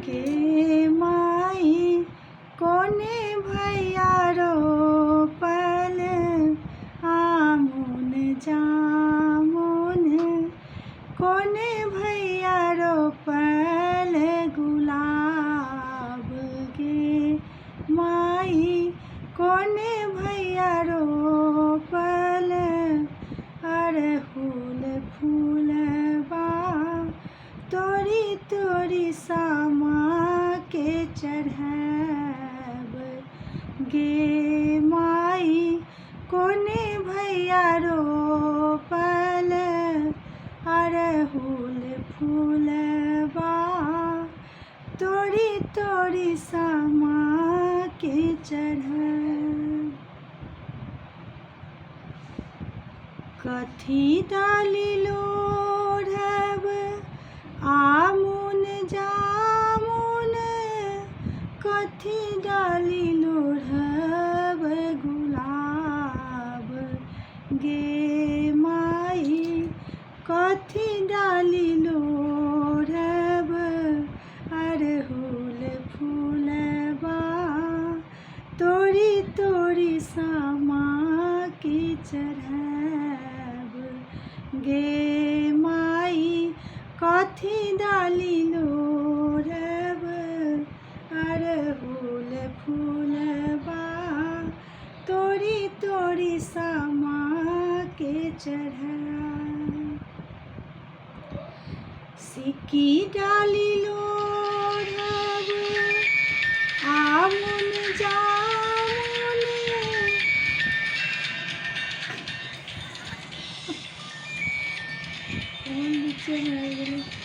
गे माई कोने भैया रोपल आमुन जामुन, कोने भैया रोपल गुलाब गे माई, कोने भैया रोपल अड़हुल फूलबा, तोरी तोरी सामा के चढ़ैब गे माई, कोने भैया रोपल अड़हुल फूलबा, तोरी तोरी सामा के चढ़ैब। कथी डाली लोढ़ब आमुन जामुन, कथी डाली लोढ़ब गुलाब गे माई, कथी डाली लोढ़ब अड़हुल फूलबा, तोरी तोरी सामा के चढ़ैब गे माई, कथी डाली लोढ़ब अड़हुल फूलबा, तोरी तोरी सामा के चढ़ैब। सिक्की डाली लोढ़ब आमुन जामुन, कोन बीचमे आबि गेलै।